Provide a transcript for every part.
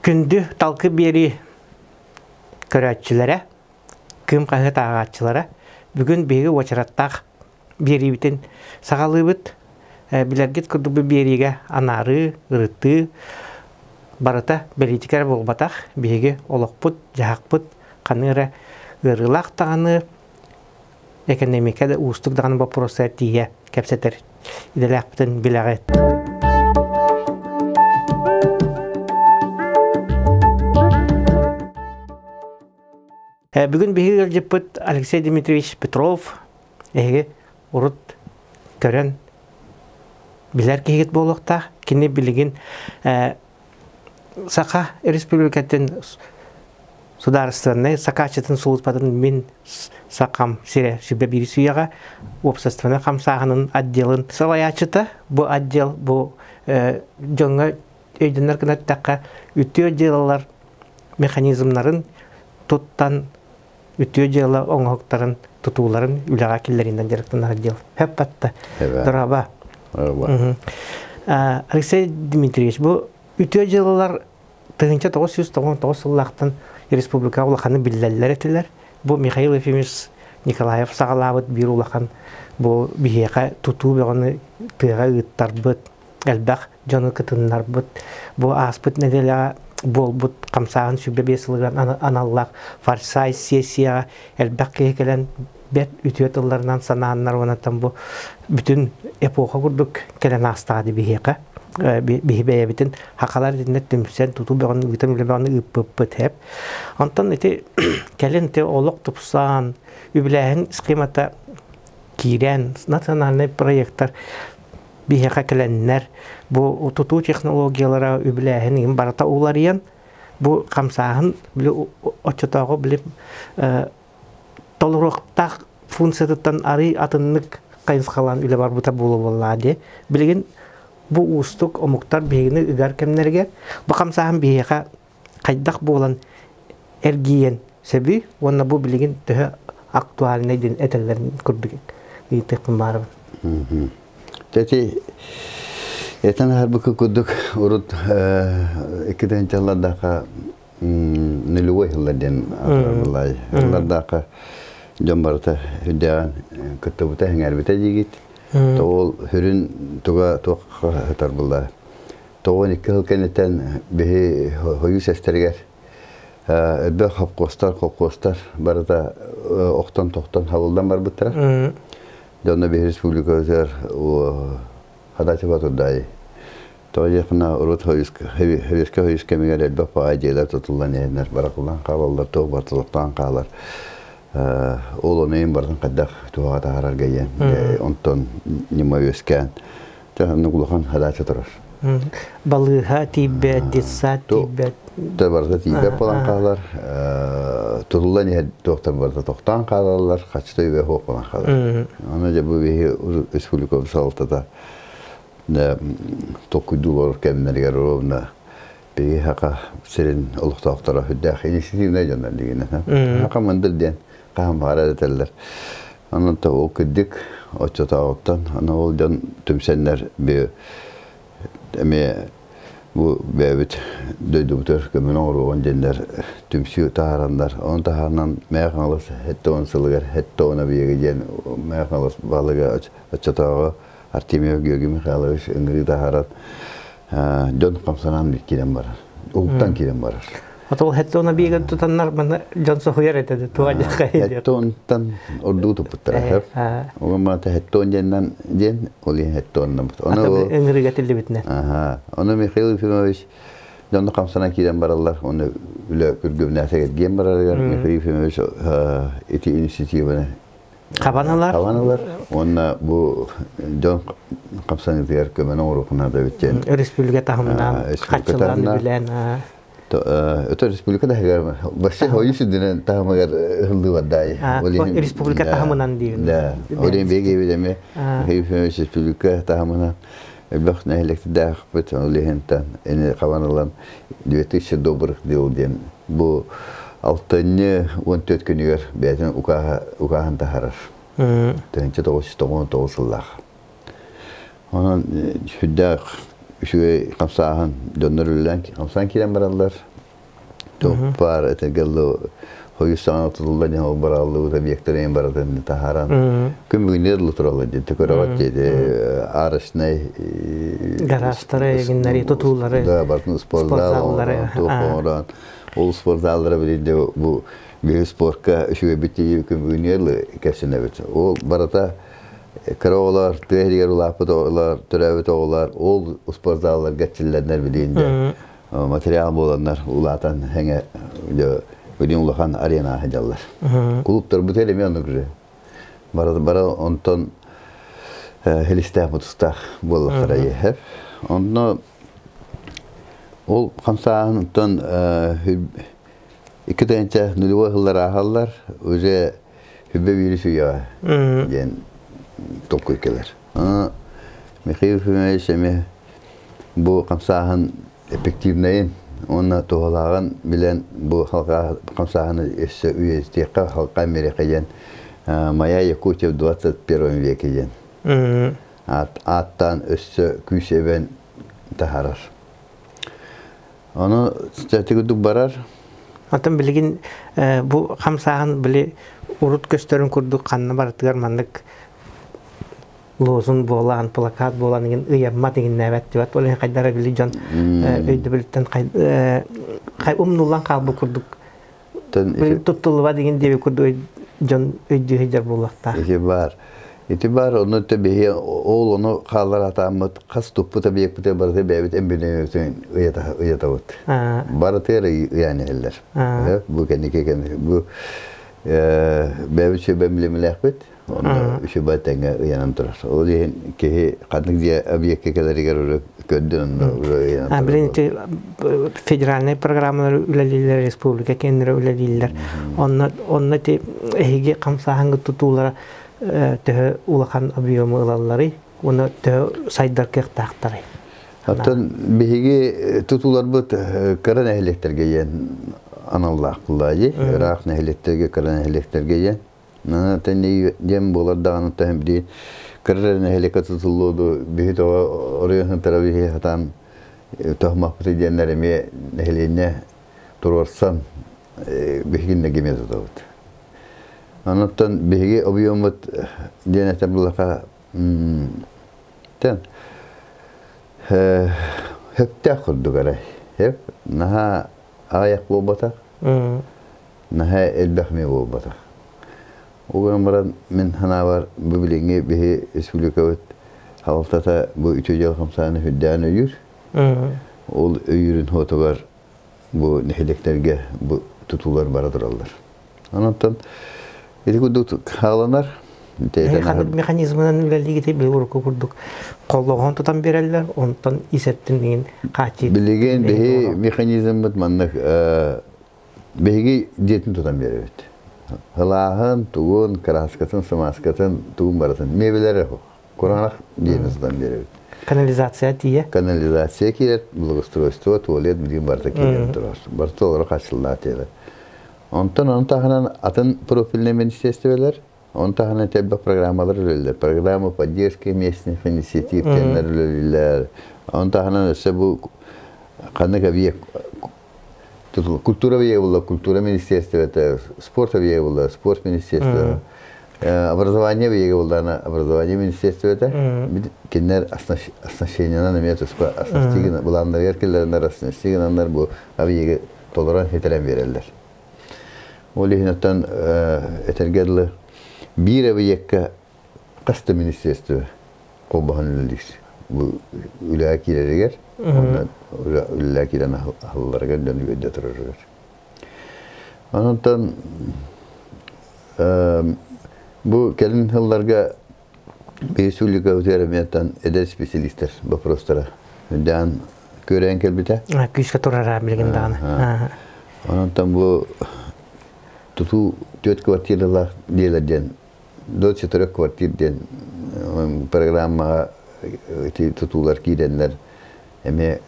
Күндү талкы биэрии көрөөччүлэрэ, Кыым хаһыат ааҕааччылара, бүгүн биһиги уочараттаах биэриибитин саҕалыыбыт. Билэргит курдук бу биэриигэ анаарыы, ырытыы барыта бэлиитикэ эрэ буолбатах, биһиги олохпут, дьаһахпыт ханыы эрэ ыарыылаах даҕаны, экэниэмикэ да уустук даҕаны боппуруостар тиийэ кэпсэтэр идэлээхпитин билэҕит. Бүгүн биһиги ыалдьыппыт Алексей Дмитриевич Петров эһиги урут көрөн билэр киһигит буолуохтаах. Кини билигин Саха Республикатын судаарыстыбаннай сакааччытын сулууспатын мин сахам сирэ сүбэ биир сүүйэҕэ уопсастыбаннай хамсааһынын отделын салайааччыта. Бу отдел бу дьоҥҥо өйдөнөр гына эттэххэ үтүө дьыалалар механизмнарын туттан үтүө дьыала оҥоһуктарын тутууларын үлэҕэ киллэринэн дьарыктанар отдел. Хөп батта. Дороба. Алексей Дмитриевич, бу үтүө дьыалалар 1999 сыллаахтан республикаҕа улаханы биллэллэр этилэр. Бу Михаил Ефимович Николаев саҕалаабыт биир улахан бу биһиэхэ тутуу бөҕөнү тыаҕа ыыттарбыт, элбэх дьону кытыннарбыт. Бу ааспыт нэдиэлэҕэ буолбут хамсааһын 25 сылыгар аналлаах форсайт сессияҕа элбэх киһи кэлэн бэрт үтүө тылларынан санааннар уонаттан бу бүтүн эпоха курдук кэлэн аастаҕа дии биһиэхэ. Биһи бэйэбитин хахалар итиннэ түмсэн тутуу бөҕөнү ыытан үлэ бөҕөнү ыыппыппыт хэп. Онтон ити кэлин ити олох тупсан, үбүлээһин схемата киирэн, национальнай проектар биһиэхэ кэлэннэр, бу тутуу технологиялара үбүлээһин иһин барыта уларыйан, бу хамсааһын били оччотооҕу били толоруохтаах функциятыттан арый атыннык хайысхалаан үлэ барбыта буолуо буоллаҕа дии. Билигин бу уустук омуктар биһигини ыгар кэмнэригэр бу хамсааһын биһиэхэ хайдах буолан эргийэн сөбүй уонна бу билигин төһө актуальнай диэн этэллэрин курдук ыйытыахпын баарыбын. Тэти этэн аһарбыкка курдук урут икки тыһыынчалардаахха нулевой сыллар диэн аатырар Сыллардаахха дьон барыта үрдээҕин кыттыбыта, сэҥээрбитэ диигит. Тоҕол сүрүн туга туох сытар булла. 92 сыл кэнниттэн биһи хойуу эстэригэр элбэх хопкуостар, холкуостар барыта охтон-тохтон хабылдан барбыттара. Дьонно биһи республикабытыгар хадачы турдаайы. Тоҕо диэххинэ, урут Хөвүскэ хойус кэмигэр элбэх баҕайы дьиэлэр тутуллан иһэннэр барахлаан хаалаллар, туох барытылыктаан хаалар. Ол ону иһин барытын хайдах туһаҕа таһаарарга диэн онтон ньыма үөскээн оннук улахан хадача турар. Балыыһа тиийбэт, детсад тиийбэт. Тэ барыта тиийбэт буолан хаалар. Тутуллан иһэр туохтар барыта тохтоон хаалаллар, хаччыта үбэ суох буолан хаалар. Аны дьэ бу биһи республика салалтата толкуйдуу олорор кэмнэригэр ровно биһиги саха сирин олохтоохторо сүрдээх инициативнай дьоннор дигинэ. Саха мындыр диэн хаһан баҕарар этэллэр. Онон ол кырдьык оччотооҕуттан аны ол дьон түмсэннэр би эмиэ бу бэйэбит дойдубутугар көмөнү оҥоруоҕун диэннэр түмсүү таһаараннар, ону таһаарынан Мэйэ Хаҥалас 70 сылыгар 70 объега диэн Мэйэ Хаҥалас баһылыга оччотооҕу Артемьев Георгий Михайлович ыҥырыы таһааран дьон хамсанан киирэн барар. Уһуктан киирэн барар. Отол хеттона биигэн тутаннар мана дьон соһуйар этэ туга Хеттонтан ордуу туппуттара. Оҕом маата хеттон диэннэн диэн ол иһин хеттоннаммыт. Ону ыҥырыга тиллибитинэ. Аха. Ону Михаил Ефимович дьонно хамсанан киирэн бараллар. Оны үлэ күргүмнээсэ эргиэн барарыгар Михаил Ефимович ити инициативаны Хабан ылар. Хабан ылар. Уонна бу дьон хамсаныытыгар көмөнү оҥоруоххун наада эбит диэн. Республика таһымынан, хаччылаан үбүлээн. Өтө республика таһыгар вообще хойу сүрдүнэн таһымыгар ыһыллыы бардаай. Республика таһымынан диибин. Да. Ол иһин биһиги эбит эмиэ республика таһымынан элбэх нэһилиэктэрдээхпит. Ол иһинтэн эни хабан ылан 2000 добрых дел диэн бу алтынньы 14 күнүгэр бэйэтин укааһын таһаарар. 1999 сыллаах. Онон сүрдээх үчүгэй хамсааһын дьоннор үлэлээн хамсаан киирэн бараллар. Топпар этергеллу хойус саҥа тутулла дьон ол бараллыбыт объектарын барытын таһааран күн бүгүннэр лутуралла диэн төкөрөҕөт диэти арочнай гаражтары эгиннэри тутуулары да бартын спортзаллары туох ол спортзаллары билинде бу биһи спортка үчүгэйбит күн бүгүннэр кэпсэнэбит ол барыта кыра оҕолор тыа иһигэр улааппыт оҕолор төрөөбүт оҕолор ол спортзалларга чиллэннэр билиинде материал буоланнар улаатан хэҥэ билин улахан арена сылдьаллар. Клубтарбыт элеме оннук же. Бара бара онтон хилистээх мутустаах буоллахтара иһэр. Онно ол хамсааһынтан 2 нулевой сыллар ааһаллар, уже хүббэ биири сүүйэҕэ диэн толкуй кэлэр. Михаил Ефимович эмиэ бу хамсааһын эффективнайын уонна туһалааҕын билэн бу хамсааһыны өссө үйэтиэххэ халка Америка диэн «Моя Якутия в 21 веке» диэн ааттаан өссө күүс эбэн таһаарар. Ону курдук барар. Оттон билигин бу хамсааһын били урут көстөрүн курдук ханна барытыгар маннык лозунг буолан, плакат буолан игин ыйаммат игиннээбэт дибат. Ол хайдара били дьон өйдөбүлүттэн умнуллан хаалбыт курдук туттуллубат игин диэби курдук дьон өйдүү сылдьар буолуохтаах. Ити бар. Ити бар, ону биһи ол ону хааллар атааммыт хас туппут объекпыты барыта бэйэбит эмбилиэмэбитин ыйатабыт. Барытыгар ыйаан иһэллэр. Бу кэнники бу бэйэбит сүбэ эмблемэлээхпит. Онно үчүгэй тэҥҥэ ыйанан турар. Ол иһин киһи ханнык дьиэ объекка кэлэригэр көрдүн онно ыйанан турар. Билин ити федеральнай программалар үлэлииллэр, республика киэннэрэ үлэлииллэр. Онно онно ити эһиги хамсааһыҥҥыт тутуулара төһө улахан объему ылалларый? Уонна төһө сайдар кыахтаахтарый? Оттон биһиги тутууларбыт кыра нэһилиэктэргэ диэн аналлаах буллаайы. Ыраах нэһилиэктэргэ, кыра нэһилиэктэргэ диэн. Диэн буолар даҕаны таһым били кыра нэһилиэккэ тутуллуоду биһи тоҕо оройуон тара биһи хатаан тоһумахпыты диэннэр эмиэ нэһилиэнньэ туруорсан биһигин гиме тутабыт. Онуттан биһиги объеммут диэн этэр булаха тен хөптөөх курдук эрэ. Хөп наһаа аҕыйах буолбатах. Наһаа элбэх эмиэ буолбатах. Ол гынан баран мин санаабар бу билиҥҥи биһи республикабыт салалтата бу үтүө дьыала хамсааһыны үрдээн өйүүр. Ол өйүүрүн хуотугар бу нэһилиэктэргэ бу тутуулар бара тураллар. Онон ити курдук хааланар. Ханнык механизмынан үлэлиигити били урукку курдук холлоҕоһун тутан биэрэллэр, онтон исэттин дигин хааччы. Билигин биһи механизммыт маннык биһиги дьиэтин тутан биэрэбит. Ылааһын, тугун, краскатын, смазкатын, тугун барытын. Мебеллэри кураанах дьиэни тутан биэрэбит. Канализация тиийэ? Канализация киирэр, благоустройство, туалет билигин барыта киирэн турар. Барыта олоро хааччыллаах тиэлэр. Онтон ону таһынан атын профильнай министерстволар, он таһынан элбэх программалар үлэлииллэр. Программа поддержки местных инициатив диэннэр үлэлииллэр. Он таһынан өссө бу ханнык объект культура объега буолла, культура министерствота, спорт объега буолла, спорт министерствота, образование объега буолла, образование министерствота. Кинилэр оснащениянан эмиэ туспа оснастигин былааннарыгар киллэрэннэр оснастигинаннар бу объегы толорон хитэрэн биэрэллэр. Ол иһин оттон этэргэ дылы биир объекка хас да министерство холбоһон үлэлиир. Бу үлэҕэ киирэригэр, уонна үлэҕэ киирэн аһылларыгар дьон үөрдэ турарыгар. Онон бу кэлин сылларга республика үтүөрэмиэттэн эдэр специалистер вопростара үрдээн көрөн кэлбитэ. Күүскэ турара билигин даҕаны. Онон бу тутуу түөрт квартиралаах дьиэлэр диэн до четырех квартир диэн программаҕа ити тутуулар киирэннэр эмиэ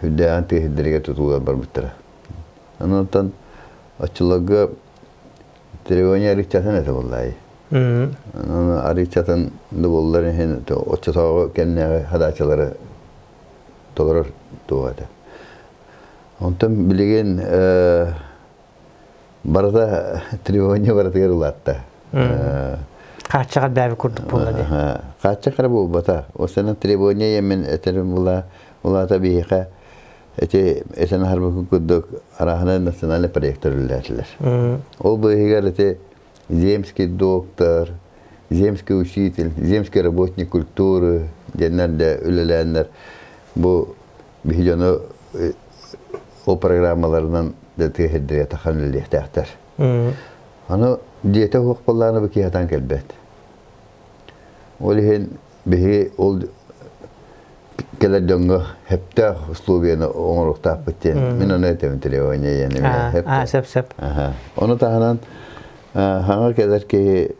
үрдээн тыа сирдэригэр тутуулар барбыттара. Онон оччолорго требование арыыччатын этэ буоллаайы. Онон арыыччатын да буоллар иһин оччотооҕу кэмнээҕи хадаачалары толорор туох этэ. Онтон билигин барыта требование барытыгар улаатта. Хааччаҕар бээби курдук буолла дии. Хааччах эрэ буолбата. Осенан требование мен этерим була улаата биһиэхэ эти этен аһарбыкы курдук арааһына национальный проектор үлэлээтилэр. Ол быыһыгар эти земский доктор, земский учитель, земский работник культуры диэннэр да үлэлээннэр бу биһи дьону ол программаларынан да тыаһырдыга тахан үлэлиэхтээхтэр. Аны дьиэтэ суох буоллаҕына бу киһи сатаан кэлбэт. Ол иһин биһиги ол кэлэр дьоҥҥо сөптөөх условияны оҥоруохтаахпыт диэн мин ону этэбин требование диэн сөп сөп. Ону таһынан хаҥа кэлэр киһи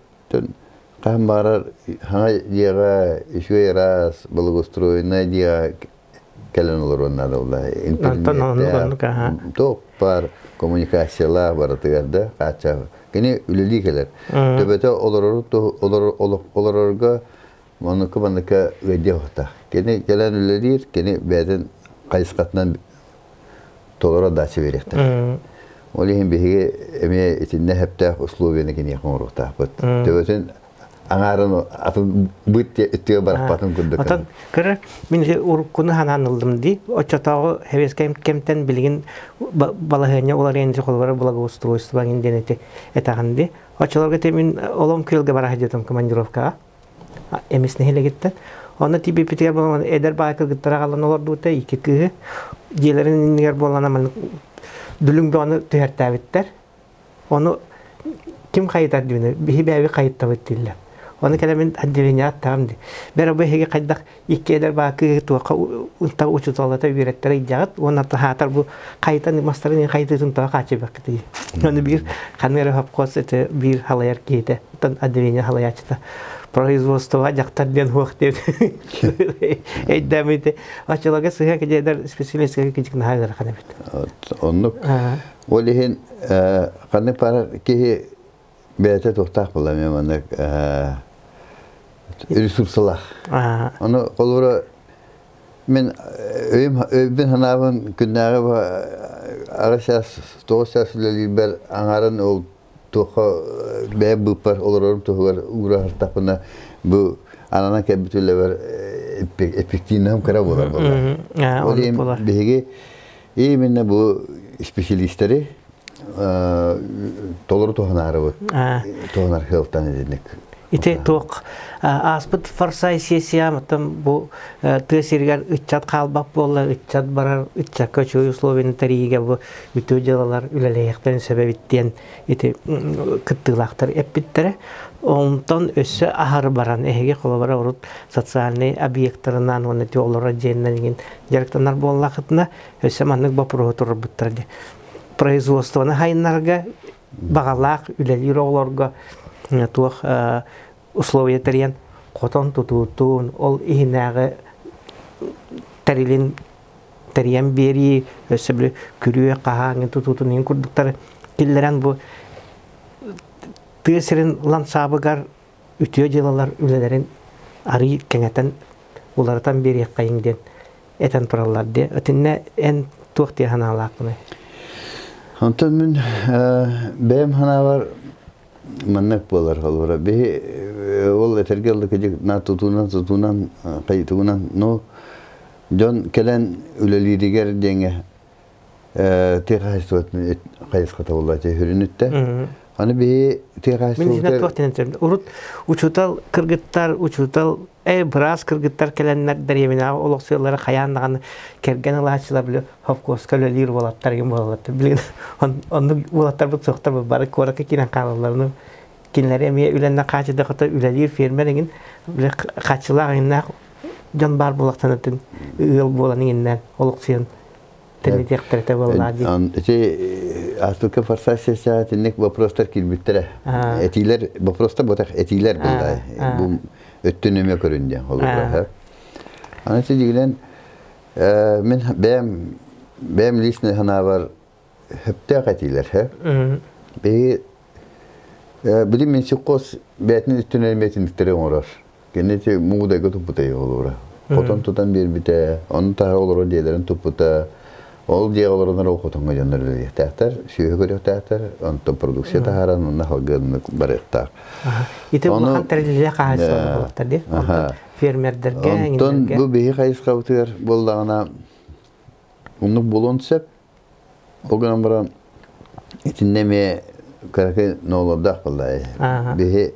хаһан баҕарар хаҥа дьиэҕэ үчүгэй ыраас благоустроенная дьиэҕэ кэлэн олоруон наада буолла. Интернеттээх, туох баар коммуникациялаах барытыгар да хааччах. Кини үлэлии кэлэр. Төбөтө олорору олорорго манныка манныка ыадьа охтах. Кини кэлэн үлэлиир, кини бэйэтин хайысхатынан толоро дача биэриэхтээх. Ол иһин биһиги эмиэ итиннэ сөптөөх условияны киниэхэ оҥоруохтаахпыт. Төбөтүн аҥаарын атын быт өттүгэр барахпатын курдук. Отон көрөр мин уруккуну ханаан ыллым дии. Оччотооҕу хэбиэскэ кэмтэн билигин балаһыанньа уларыйан холобура благоустройство диэн эти этэҕин дии. Оччолорго те мин олом күөлгэ бара сылдьытым командировкаҕа. Эмис нэһилиэгиттэн. Онно тиийбиппитигэр буолан эдэр баай кыргыттара аҕалан олордубута икки кыыһы. Дьиэлэрин иннигэр буолан маннык дүлүҥ бөҕөнү түһэртээбиттэр. Ону ким хайытар диэни биһи бэйэбит хайыттабыт дииллэр. Ону кэлэ мин отделениеҕа аттаҕым дии. Бэрэ бу эһиги хайдах икки эдэр баа кыыһы туохха учууталлата үөрэттэрэ илдьэҕит уонна таһаатар бу хайытан мастарын хайытыытын тоҕо хааччыйбаккытый. Ону биир ханна эрэ совхоз это биир халайар киһитэ, оттон отделение халайааччыта производствоҕа дьахтар диэн хуох диэбит. Өйдөөмүтэ. Оччолорго сыһа кидиэдэр специалистка кичик наһаа ыарахан эбит. Оннук. Ол иһин ханнык баар киһи бэйэтэ туохтаах буолла эмиэ маннык ресурсалаах. Ону холобура мин өйүм өйбүн санаабын күннээҕи 8 чаас 9 чаас үлэлиирбэр аҥаарын ол туохха бэйэ быыппар олорорум туһугар уураһартахпына бу ананан кэлбит үлэбэр эффективным кыра буолар буолар. Ол иһин биһиги именно бу специалистэри толору туһанаарыбыт туһанар сыалтан итинник. Ити туох ааспыт форсай сессия оттон бу тыа сиригэр ыччат хаалбат буолла, ыччат барар, ыччакка үчүгэй условияны тэрийиигэ бу үтүө дьыалалар үлэлэһиэхтэрин сөп эбит диэн ити кыттыылаахтар эппиттэрэ. Онтон өссө аһары баран эһиги холобура урут социальнай объектарынан уонна ити олорор дьиэннэн игин дьарыктанар буоллахытына өссө маннык боппуруоһу турарбыттар дии. Производствоны хайыннарга баҕалаах үлэлиир оҕолорго туох условия тэрийэн хотон тутуутун, ол иһинээҕи тэрилин тэрийэн биэрии, өссө били күрүө хаһааҥҥын тутуутун иһин курдуктары киллэрэн бу тыа сирин лансаабыгар үтүө дьыалалар үлэлэрин арыый кэҥэтэн уларытан биэриэххэйиҥ диэн этэн тураллар диэ. Итиннэ эн туох диэ санаалааххыный? Онтон мин бэйэм санаабар маннык буолар холобура биһи ол этэргэ ыллык на тутуунан тутуунан хайытыгынан ну дьон кэлэн үлэлииригэр диэҥэ тыа хаһайыстыбатын хайысхата буолла сүрүнүттэ аны биһи тыа хаһайыстыбатыгар урут учуутал кыргыттар учуутал быраас кыргыттар кэлэннэр дэриэбинэҕэ олохсуйаллара хайаан даҕаны кэргэн ылааччылар били хопкуоска үлэлиир уолаттар игин буолаллар билигин оннук уолаттарбыт суохтар бары куоракка киирэн хаалаллар кинилэри эмиэ үлэннэн хаачыдахата үлэлиир фермер игин били хааччылаах иҥиннээх дьон баар буолахтанатын ыал буолан иҥиннээн олохсуйан тэнитиэхтэрэ буоллаа дии. Ити астылка форсаж сессия итинник вопростар киирбиттэрэ. Этиилэр вопростар ботах этиилэр булда. Бу өттүн эмиэ көрүн диэн холобура. Аны дигинен мин бэйэм бэйэм личный санаабар хөптөөх этиилэр хэ. Биһи билим мин сиккос бэйэтин үстүнэн эмиэтиниктери оҥорор. Кини ити муудайга туппута холобура. Хотон тутан биэрбитэ, ону таһа олорор дьиэлэрин туппута. Ол дьиэҕэ олороннор ол хотоҥҥо дьоннор үлэлиэхтээхтэр, сүөһү көрүөхтээхтэр, онтон продукция таһааран онно халгыаннык барыахтаах. Ити улахан тэрилтэлэр хаһаайыстыбалар буолуохтар дии. Фермердэргэ, Онтон бу биһи хайысхабытыгар буоллаҕына оннук буолуон сөп. Ол гынан баран итиннэ эмиэ кыракый ноолордоох буоллаа. Биһи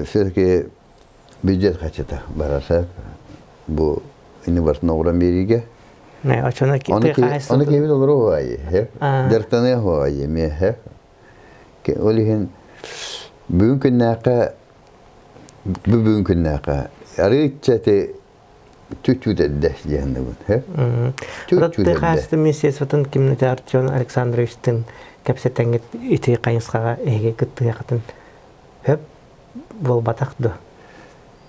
все-таки бюджет хачыта барар бу ини барытын оҕуран биэриигэ. Оны киһибит олору хуайы, дьарыктаныа хуайы эмиэ. Ол иһин бүгүн күннээххэ бу бүгүн күннээххэ арыычча ити чуть-чуть эрдэ диэхиннибин. Чуть-чуть эрдэ. Министерствотын кимнете Артем Александровичтын кэпсэтэҥҥит ити хайысхаҕа эһиги кыттыахатын хөп буолбатах дуо?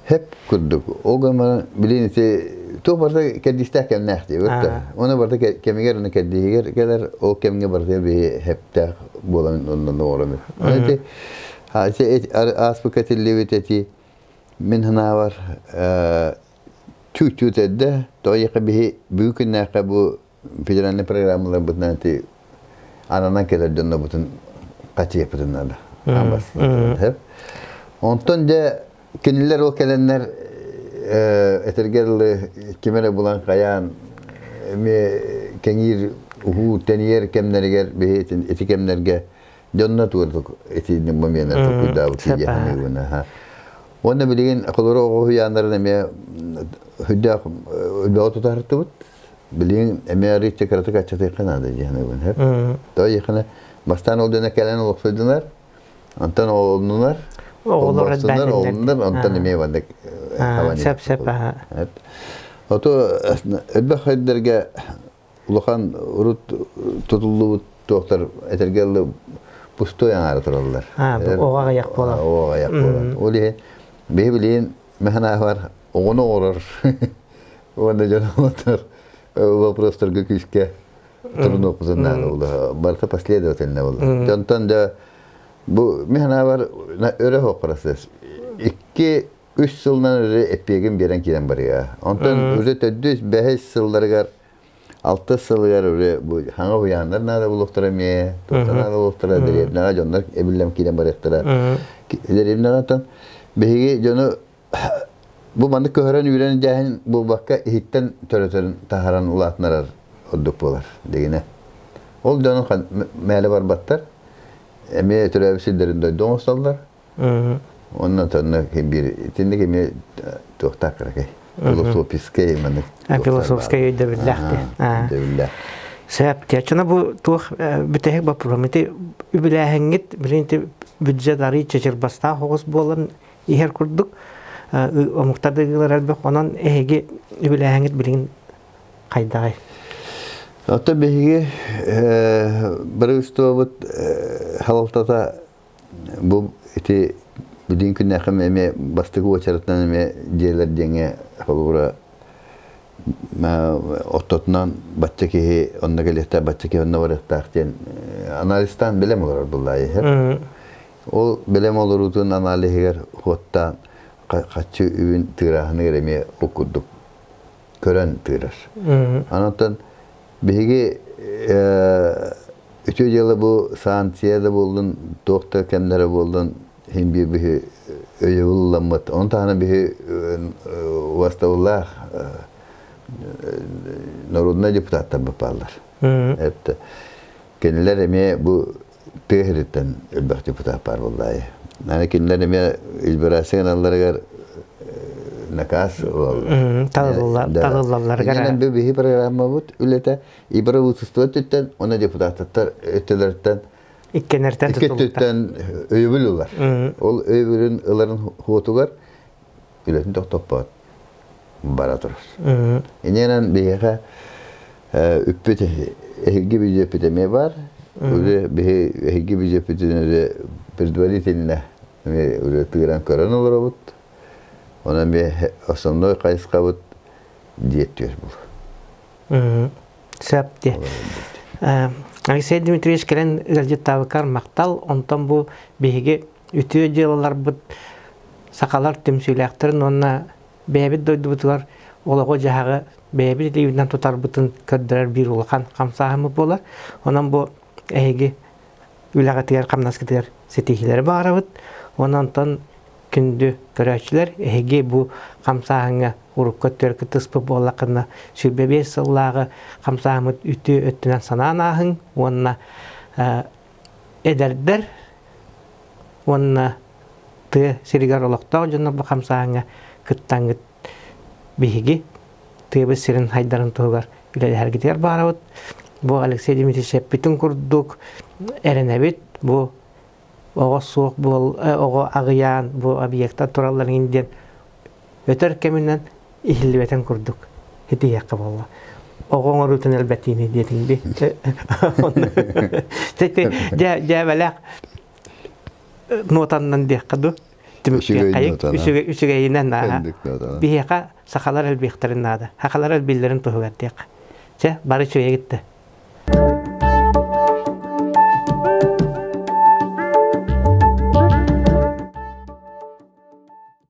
Хөп курдук. Ол гынан билин ити туох барыта кэрдиистээх кэмнээх диэбит да. Оны барыта кэмигэр оны кэрдииһигэр кэлэр, ол кэмҥэ барыта биһи хэптээх буолан оннун оҥороммут. Оны ити ааспыкка этиллибит эти мин санаабар чуть-чуть эрдэ, тоҕо биһи бүгүн күннээххэ бу федеральный программаларбытынан ити ананан кэлэр дьоннорбутун хачыйаппытын наада. Онтон дьэ кинилэр ол кэлэннэр этэргэ дылы ким эрэ булан хайаан эмиэ кэҥиир уһуу тэнийэр кэмнэригэр биһи ити кэмнэргэ дьонно туордук ити момент толкуйдаабыт диэханыбын. Уонна билигин холоро оҕо уһуйааннарын эмиэ хүддээх үлбэҕэ тутаһартыбыт. Билигин эмиэ арыычча кыратык аччатыахха наада диэханыбын. Тоҕо диэххинэ бастаан ол дьоно кэлэн олохсуйдунар, онтон олуннулар, Оҕолор олуннар, онтон эмиэ маннык Сөп сөп. Ото элбэх хайдарга улахан урут тутуллубут туохтар этэргэ дылы пустой аҥаара тураллар. Оҕо аҕыйах буолан. Оҕо аҕыйах буолан. Ол иһин биһи билигин мэхэнээхэр оҕону оҥорор уонна дьон оҥотор вопростарга күүскэ турунуохпутун наада буолла. Барыта последовательно буолла. Дьонтон да бу мэхэнээхэр өрө суох процесс. Икки үс сылынан уже эппиэгин биэрэн киирэн барыа. Онтон уже төрдүс, бэһис сылларыгар, алтыс сылыгар уже бу хаҥа уһуйааннар наада буолуохтара эмиэ, туохта наада буолуохтара, дэриэбинэҕэ дьоннор эбиллэн киирэн барыахтара. Дэриэбинэҕэ оттон биһиги дьону бу маннык көһөрөн үүрэн дьээһин буолбакка иһиттэн төрөтөн таһааран улаатынарар ордук буолар дигинэ. Ол дьону мээлэ барбаттар, эмиэ төрөөбүт сирдэрин дойду оҥостоллор. Онно тонно биир итинник эмиэ туохтаах кыракый философскай маннык философскай өйдөбүллээх өйдөбүллээх. Сөп. Чачына бу туох бүтэһик боппуруом ити үбүлээһиҥҥит билин ити бюджет арый чычырбастаах оҕус буолан иһэр курдук омуктар да ыгыылар элбэх онон эһиги үбүлээһиҥҥит билигин хайдаҕай? Оттон биһиги бырыыстыбабыт халалтата Бу ити билигин күннээхим эмиэ бастакы уочаратынан эмиэ дьиэлэр диэҥҥэ холобура ортотунан бачча киһи онно кэлиэхтээх, бачча киһи онно барыахтаах диэн анализтаан бэлэм олорор буллаайы. Ол бэлэм олоруутун аналиһыгар хуоттаан хаччы үбүн тыырааһыныгар эмиэ ол курдук көрөн тыырар. Онтон биһиги үтүө дьыала бу санкция да буоллун, туох да кэмнэрэ буоллун, иһин биир биһи өйөбүл ылламмыт. Ону таһынан биһи убастабыллаах народнай депутаттарбыт бааллар. Это кинилэр эмиэ бу тыа сириттэн элбэх депутат баар буоллаайы. Аны кинилэр эмиэ избирация гыналларыгар наказ ылаллар. Талыллалларыгар. Бу биһи программабыт үлэтэ и правительство өттүттэн, уонна депутаттар өттүлэриттэн иккенэртэн икки өттүттэн өйөбүл ылар. Ол өйөбүлүн ыларын хуотугар үлэтин тохтоппот бара турар. Иннинэн биһиэхэ үппүт эһиги бюджеппит эмиэ бар. Уже биһи эһиги бюджеппитин уже предварительно эмиэ уже тыыран көрөн олоробут. Онон эмиэ основной хайысхабыт диэттүөр бул. Сөп дии. Алексей Дмитриевич кэлэн ыалдьыттаабыккар махтал. Онтон бу биһиги үтүө дьыалаларбыт сахалар түмсүүлээхтэрин уонна бэйэбит дойдубутугар олоҕу-дьаһаҕы бэйэбит илиибитинэн тутарбытын көрдөрөр биир улахан хамсааһыммыт буолар. Онон бу эһиги үлэҕитигэр, хамнаскытыгар ситиһиилэри баҕарабыт. Онон онтон күндү көрөөччүлэр, эһиги бу хамсааһыҥҥа урукку өттүгэр кыттыспыт буоллаххына, 25 сыллааҕы хамсааһыммыт үтүө өттүнэн санаан ааһыҥ уонна эдэрдэр уонна тыа сиригэр олохтоох дьоннор бу хамсааһыҥҥа кыттаҥҥыт биһиги тыабыт сирин хайдарын туһугар үлэлэһэргитигэр баарабыт. Бу Алексей Дмитриевич эппитин курдук эрэнэбит. Бу оҕо суох буол оҕо аҕыйаан бу объектар туралларын диэн өтөр кэминэн иһиллибэтин курдук итиһиэххэ буолла. Оҕо оҥоруутун элбэтиини диэтиҥ дии. Дьээбэлээх нуотаннан диэххэ дуу. Түмүктүөххэйик үчүгэйинэн нааһа. Биһиэхэ сахалар элбиэхтэрин наада. Сахалар элбииллэрин туһугар диэххэ. Чэ, бары үчүгэйгит да.